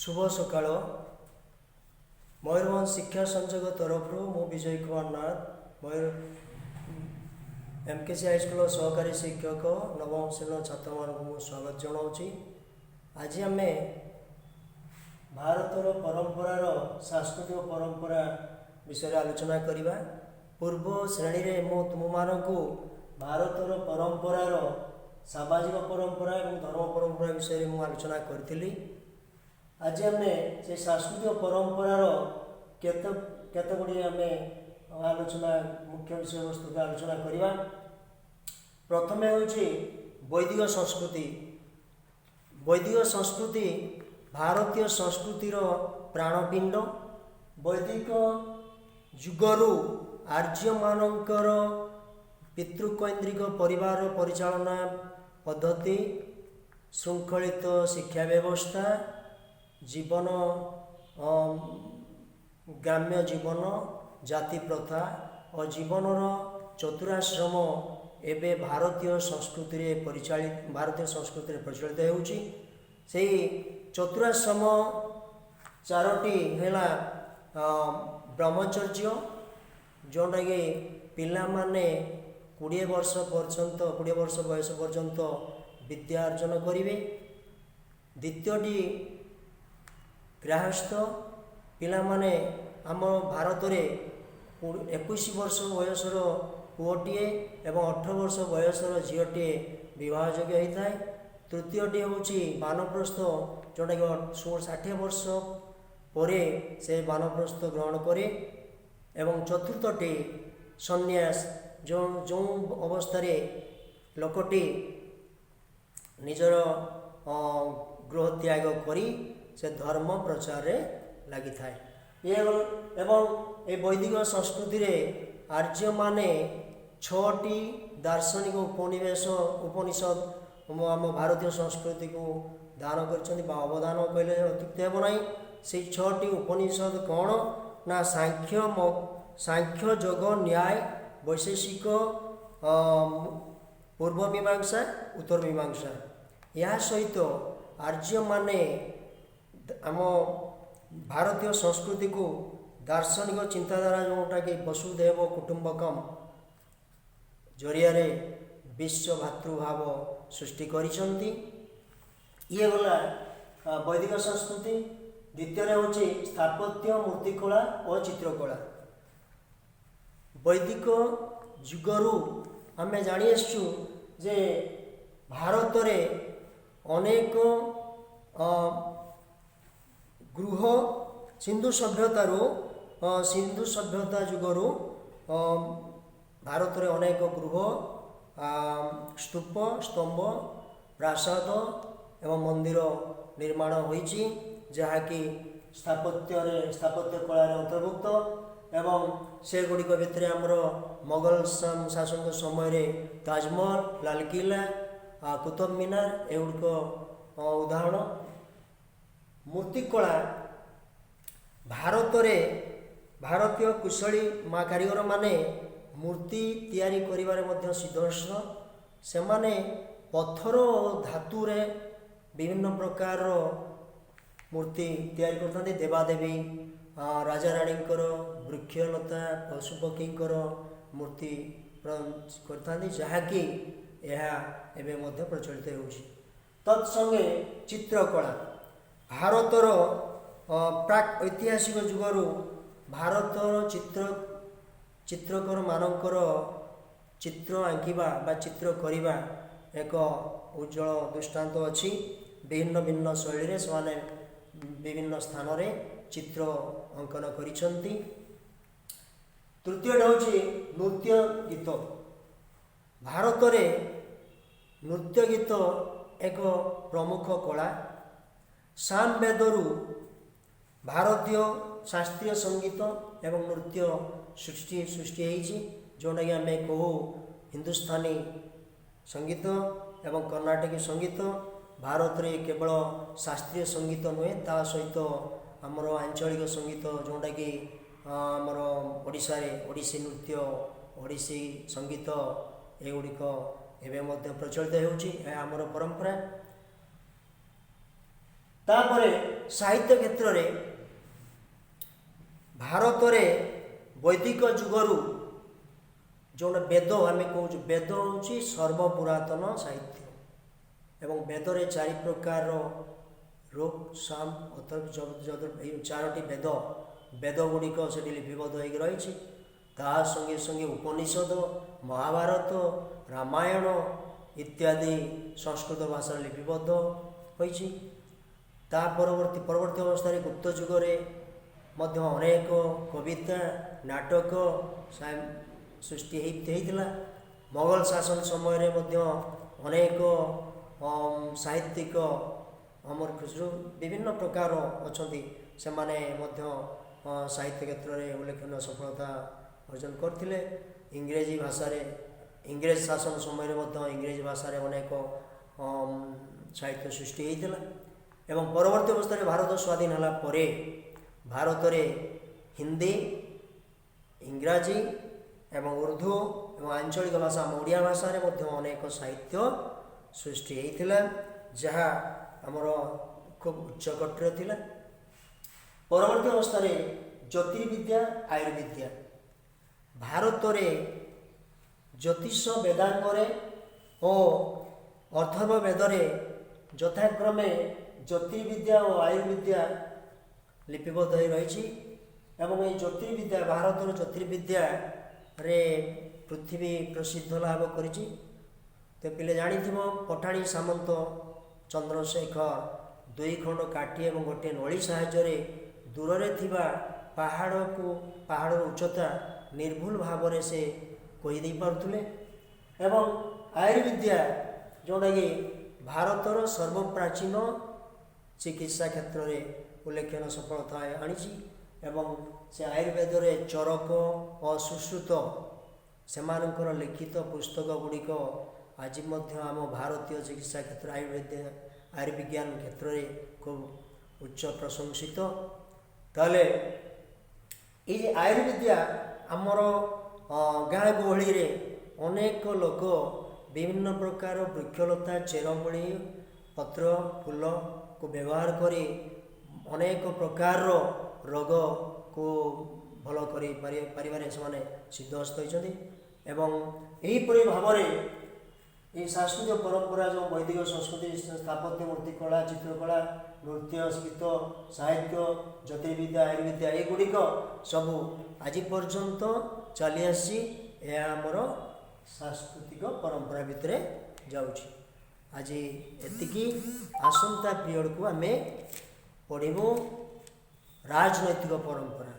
ଶୁଭ ସକାଳ। ମୟୂରଭଞ୍ଜ ଶିକ୍ଷା ସଂଯୋଗ ତରଫରୁ ମୁଁ ବିଜୟ କୁମାର ନାଥ, ମୟୂର ଏମ୍ କେ ସି ହାଇସ୍କୁଲର ସହକାରୀ ଶିକ୍ଷକ। ନବମ ଶ୍ରେଣୀର ଛାତ୍ରମାନଙ୍କୁ ମୁଁ ସ୍ୱାଗତ ଜଣାଉଛି। ଆଜି ଆମେ ଭାରତର ପରମ୍ପରାର ସାଂସ୍କୃତିକ ପରମ୍ପରା ବିଷୟରେ ଆଲୋଚନା କରିବା। ପୂର୍ବ ଶ୍ରେଣୀରେ ମୁଁ ତୁମମାନଙ୍କୁ ଭାରତର ପରମ୍ପରାର ସାମାଜିକ ପରମ୍ପରା ଏବଂ ଧର୍ମ ପରମ୍ପରା ବିଷୟରେ ମୁଁ ଆଲୋଚନା କରିଥିଲି। ଆଜି ଆମେ ସେ ସାଂସ୍କୃତିକ ପରମ୍ପରାର କେତେ କେତେ ଗୁଡ଼ିଏ ଆମେ ଆଲୋଚନା, ମୁଖ୍ୟ ବିଷୟବସ୍ତୁକୁ ଆଲୋଚନା କରିବା। ପ୍ରଥମେ ହେଉଛି ବୈଦିକ ସଂସ୍କୃତି। ବୈଦିକ ସଂସ୍କୃତି ଭାରତୀୟ ସଂସ୍କୃତିର ପ୍ରାଣପିଣ୍ଡ। ବୈଦିକ ଯୁଗରୁ ଆର୍ଯ୍ୟମାନଙ୍କର ପିତୃକୈନ୍ଦ୍ରିକ ପରିବାର ପରିଚାଳନା ପଦ୍ଧତି, ଶୃଙ୍ଖଳିତ ଶିକ୍ଷା ବ୍ୟବସ୍ଥା, ଜୀବନ, ଗ୍ରାମ୍ୟ ଜୀବନ, ଜାତି ପ୍ରଥା ଓ ଜୀବନର ଚତୁରାଶ୍ରମ ଏବେ ଭାରତୀୟ ସଂସ୍କୃତିରେ ପ୍ରଚଳିତ ହେଉଛି। ସେଇ ଚତୁରାଶ୍ରମ ଚାରୋଟି ହେଲା ବ୍ରହ୍ମଚର୍ଯ୍ୟ, ଯେଉଁଟାକି ପିଲାମାନେ 20 ବର୍ଷ ପର୍ଯ୍ୟନ୍ତ, 20 ବର୍ଷ ବୟସ ପର୍ଯ୍ୟନ୍ତ ବିଦ୍ୟା ଅର୍ଜନ କରିବେ। ଦ୍ୱିତୀୟଟି ଗାର୍ହସ୍ଥ୍ୟ। ପିଲାମାନେ ଆମ ଭାରତରେ 21 ବର୍ଷ ବୟସର ପୁଅଟିଏ ଏବଂ 18 ବର୍ଷ ବୟସର ଝିଅଟିଏ ବିବାହ ଯୋଗ୍ୟ ହୋଇଥାଏ। ତୃତୀୟଟି ହେଉଛି ବାନପ୍ରସ୍ଥ, ଯେଉଁଟାକି 60 ବର୍ଷ ପରେ ସେ ବାନପ୍ରସ୍ଥ ଗ୍ରହଣ କରେ। ଏବଂ ଚତୁର୍ଥଟି ସନ୍ନ୍ୟାସ, ଯେଉଁ ଯେଉଁ ଅବସ୍ଥାରେ ଲୋକଟି ନିଜର ଗୃହ ତ୍ୟାଗ କରି ସେ ଧର୍ମ ପ୍ରଚାରରେ ଲାଗିଥାଏ। ଇଏ ଏବଂ ଏ ବୈଦିକ ସଂସ୍କୃତିରେ ଆର୍ଯ୍ୟମାନେ ଛଅଟି ଦାର୍ଶନିକ ଉପନିଷଦ ଆମ ଭାରତୀୟ ସଂସ୍କୃତିକୁ ଦାନ କରିଛନ୍ତି ବା ଅବଦାନ କହିଲେ ଅତ୍ୟୁକ୍ତି ହେବ ନାହିଁ। ସେଇ ଛଅଟି ଉପନିଷଦ କ'ଣ ନା ସାଂଖ୍ୟ, ଯୋଗ, ନ୍ୟାୟ, ବୈଶେଷିକ, ପୂର୍ବ ମୀମାଂସା, ଉତ୍ତର ମୀମାଂସା। ଏହା ସହିତ ଆର୍ଯ୍ୟମାନେ ଆମ ଭାରତୀୟ ସଂସ୍କୃତିକୁ ଦାର୍ଶନିକ ଚିନ୍ତାଧାରା, ଯେଉଁଟାକି ବସୁଧୈବ କୁଟୁମ୍ବକମ୍ ଜରିଆରେ ବିଶ୍ୱ ଭାତୃଭାବ ସୃଷ୍ଟି କରିଛନ୍ତି। ଇଏ ଗଲା ବୈଦିକ ସଂସ୍କୃତି। ଦ୍ୱିତୀୟରେ ହେଉଛି ସ୍ଥାପତ୍ୟ, ମୂର୍ତ୍ତିକଳା ଓ ଚିତ୍ରକଳା। ବୈଦିକ ଯୁଗରୁ ଆମେ ଜାଣି ଆସିଛୁ ଯେ ଭାରତରେ ଅନେକ ଗୃହ, ସିନ୍ଧୁ ସଭ୍ୟତା ଯୁଗରୁ ଭାରତରେ ଅନେକ ଗୃହ, ସ୍ତୂପ, ସ୍ତମ୍ଭ, ପ୍ରାସାଦ ଏବଂ ମନ୍ଦିର ନିର୍ମାଣ ହୋଇଛି, ଯାହାକି ସ୍ଥାପତ୍ୟ କଳାରେ ଅନ୍ତର୍ଭୁକ୍ତ। ଏବଂ ସେଗୁଡ଼ିକ ଭିତରେ ଆମର ମୋଗଲ ଶାସକ ସମୟରେ ତାଜମହଲ, ଲାଲକିଲ୍ଲା, କୁତୁବ ମିନାର ଏଗୁଡ଼ିକ ଉଦାହରଣ। ମୂର୍ତ୍ତିକଳା, ଭାରତରେ ଭାରତୀୟ କୁଶଳୀ ମା କାରିଗରମାନେ ମୂର୍ତ୍ତି ତିଆରି କରିବାରେ ମଧ୍ୟ ସିଦ୍ଧହସ୍ତ। ସେମାନେ ପଥର ଓ ଧାତୁରେ ବିଭିନ୍ନ ପ୍ରକାରର ମୂର୍ତ୍ତି ତିଆରି କରିଥାନ୍ତି। ଦେବାଦେବୀ, ରାଜାରାଣୀଙ୍କର, ବୃକ୍ଷଲତା, ପଶୁପକ୍ଷୀଙ୍କର ମୂର୍ତ୍ତି କରିଥାନ୍ତି, ଯାହାକି ଏହା ଏବେ ମଧ୍ୟ ପ୍ରଚଳିତ ହେଉଛି। ତତ୍ସଙ୍ଗେ ଚିତ୍ରକଳା, ଭାରତର ପ୍ରାକ୍ ଐତିହାସିକ ଯୁଗରୁ ଭାରତର ଚିତ୍ରକରମାନଙ୍କର ଚିତ୍ର ଆଙ୍କିବା ବା ଚିତ୍ର କରିବା ଏକ ଉଜ୍ଜଳ ଦୃଷ୍ଟାନ୍ତ ଅଛି। ଭିନ୍ନ ଭିନ୍ନ ଶୈଳୀରେ ସେମାନେ ବିଭିନ୍ନ ସ୍ଥାନରେ ଚିତ୍ର ଅଙ୍କନ କରିଛନ୍ତି। ତୃତୀୟଟି ହେଉଛି ନୃତ୍ୟ ଗୀତ। ଭାରତରେ ନୃତ୍ୟ ଗୀତ ଏକ ପ୍ରମୁଖ କଳା। ସାମବେଦରୁ ଭାରତୀୟ ଶାସ୍ତ୍ରୀୟ ସଙ୍ଗୀତ ଏବଂ ନୃତ୍ୟ ସୃଷ୍ଟି ହେଇଛି, ଯେଉଁଟାକି ଆମେ କହୁ ହିନ୍ଦୁସ୍ତାନୀ ସଙ୍ଗୀତ ଏବଂ କର୍ଣ୍ଣାଟକୀ ସଙ୍ଗୀତ। ଭାରତରେ କେବଳ ଶାସ୍ତ୍ରୀୟ ସଙ୍ଗୀତ ନୁହେଁ, ତା ସହିତ ଆମର ଆଞ୍ଚଳିକ ସଙ୍ଗୀତ, ଯେଉଁଟାକି ଆମର ଓଡ଼ିଶାରେ ଓଡ଼ିଶୀ ନୃତ୍ୟ, ଓଡ଼ିଶୀ ସଙ୍ଗୀତ, ଏଗୁଡ଼ିକ ଏବେ ମଧ୍ୟ ପ୍ରଚଳିତ ହେଉଛି। ଏହା ଆମର ପରମ୍ପରା। ତାପରେ ସାହିତ୍ୟ କ୍ଷେତ୍ରରେ ଭାରତରେ ବୈଦିକ ଯୁଗରୁ ଯେଉଁଟା ବେଦ ଆମେ କହୁଛୁ, ବେଦ ହେଉଛି ସର୍ବପୁରାତନ ସାହିତ୍ୟ ଏବଂ ବେଦରେ ଚାରି ପ୍ରକାରର ଋକ୍, ସାମ, ଅଥର୍ବ, ଯଜୁର୍, ଏଇ ଚାରୋଟି ବେଦ ଗୁଡ଼ିକ ସେଠି ଲିପିବଦ୍ଧ ହୋଇକି ରହିଛି। ତା ସଙ୍ଗେ ସଙ୍ଗେ ଉପନିଷଦ, ମହାଭାରତ, ରାମାୟଣ ଇତ୍ୟାଦି ସଂସ୍କୃତ ଭାଷାରେ ଲିପିବଦ୍ଧ ହୋଇଛି। ତା ପରବର୍ତ୍ତୀ ଅବସ୍ଥାରେ ଗୁପ୍ତ ଯୁଗରେ ମଧ୍ୟ ଅନେକ କବିତା, ନାଟକ ସୃଷ୍ଟି ହେଇଥିଲା। ମୋଗଲ ଶାସନ ସମୟରେ ମଧ୍ୟ ଅନେକ ସାହିତ୍ୟିକ, ଅମର ଖୁସରୁ, ବିଭିନ୍ନ ପ୍ରକାର ଅଛନ୍ତି, ସେମାନେ ମଧ୍ୟ ସାହିତ୍ୟ କ୍ଷେତ୍ରରେ ଉଲ୍ଲେଖନୀୟ ସଫଳତା ଅର୍ଜନ କରିଥିଲେ। ଇଂରେଜୀ ଭାଷାରେ, ଇଂରେଜ ଶାସନ ସମୟରେ ମଧ୍ୟ ଇଂରେଜୀ ଭାଷାରେ ଅନେକ ସାହିତ୍ୟ ସୃଷ୍ଟି ହେଇଥିଲା ଏବଂ ପରବର୍ତ୍ତୀ ଅବସ୍ଥାରେ ଭାରତ ସ୍ୱାଧୀନ ହେଲା ପରେ ଭାରତରେ ହିନ୍ଦୀ, ଇଂରାଜୀ ଏବଂ ଉର୍ଦ୍ଦୁ ଏବଂ ଆଞ୍ଚଳିକ ଭାଷା ଆମ ଓଡ଼ିଆ ଭାଷାରେ ମଧ୍ୟ ଅନେକ ସାହିତ୍ୟ ସୃଷ୍ଟି ହେଇଥିଲା, ଯାହା ଆମର ଖୁବ୍ ଉଚ୍ଚକୋଟୀର ଥିଲା। ପରବର୍ତ୍ତୀ ଅବସ୍ଥାରେ ଜ୍ୟୋତିର୍ବିଦ୍ୟା, ଆୟୁର୍ବିଦ୍ୟା। ଭାରତରେ ଜ୍ୟୋତିଷ ବେଦାଙ୍ଗରେ ଓ ଅଥର୍ବ ବେଦରେ ଯଥାକ୍ରମେ ଜ୍ୟୋତିର୍ବିଦ୍ୟା ଓ ଆୟୁର୍ବିଦ୍ୟା ଲିପିବଦ୍ଧ ହୋଇ ରହିଛି ଏବଂ ଏଇ ଜ୍ୟୋତିର୍ବିଦ୍ୟା, ଭାରତର ଜ୍ୟୋତିର୍ବିଦ୍ୟାରେ ପୃଥିବୀ ପ୍ରସିଦ୍ଧ ଲାଭ କରିଛି। ତ ପିଲେ ଜାଣିଥିବ, ପଠାଣି ସାମନ୍ତ ଚନ୍ଦ୍ରଶେଖର ଦୁଇ ଖଣ୍ଡ କାଠି ଏବଂ ଗୋଟିଏ ନଳି ସାହାଯ୍ୟରେ ଦୂରରେ ଥିବା ପାହାଡ଼ର ଉଚ୍ଚତା ନିର୍ଭୁଲ ଭାବରେ ସେ କହିଦେଇ ପାରୁଥିଲେ। ଏବଂ ଆୟୁର୍ବିଦ୍ୟା, ଯେଉଁଟାକି ଭାରତର ସର୍ବପ୍ରାଚୀନ ଚିକିତ୍ସା କ୍ଷେତ୍ରରେ ଉଲ୍ଲେଖନୀୟ ସଫଳତା ଆଣିଛି ଏବଂ ସେ ଆୟୁର୍ବେଦରେ ଚରକ ଓ ସୁଶ୍ରୁତ ସେମାନଙ୍କର ଲିଖିତ ପୁସ୍ତକ ଗୁଡ଼ିକ ଆଜି ମଧ୍ୟ ଆମ ଭାରତୀୟ ଚିକିତ୍ସା କ୍ଷେତ୍ର, ଆୟୁର୍ବିଜ୍ଞାନ କ୍ଷେତ୍ରରେ ଖୁବ୍ ଉଚ୍ଚ ପ୍ରଶଂସିତ। ତାହେଲେ ଏଇ ଯେ ଆୟୁର୍ବିଦ୍ୟା, ଆମର ଗାଁ ଗହଳିରେ ଅନେକ ଲୋକ ବିଭିନ୍ନ ପ୍ରକାର ବୃକ୍ଷଲତା, ଚେରମୂଳି, ପତ୍ର, ଫୁଲକୁ ବ୍ୟବହାର କରି ଅନେକ ପ୍ରକାରର ରୋଗକୁ ଭଲ କରି ପାରିବାରେ ସେମାନେ ସିଦ୍ଧହସ୍ତ ହୋଇଛନ୍ତି। ଏବଂ ଏହିପରି ଭାବରେ ଏହି ସାଂସ୍କୃତିକ ପରମ୍ପରା, ଯେଉଁ ବୈଦିକ ସଂସ୍କୃତି, ସ୍ଥାପତ୍ୟ, ମୂର୍ତ୍ତିକଳା, ଚିତ୍ରକଳା, ନୃତ୍ୟ, ଗୀତ, ସାହିତ୍ୟ, ଜ୍ୟୋତିର୍ବିଦ୍ୟା, ଆୟୁର୍ବିଦ୍ୟା, ଏଗୁଡ଼ିକ ସବୁ ଆଜି ପର୍ଯ୍ୟନ୍ତ ଚାଲି ଆସିଛି। ଏହା ଆମର ସାଂସ୍କୃତିକ ପରମ୍ପରା ଭିତରେ ଯାଉଛି। ଆଜି ଏତିକି। ଆସନ୍ତା ପିରିୟଡ଼କୁ ଆମେ ପଢ଼ିବୁ ରାଜନୈତିକ ପରମ୍ପରା।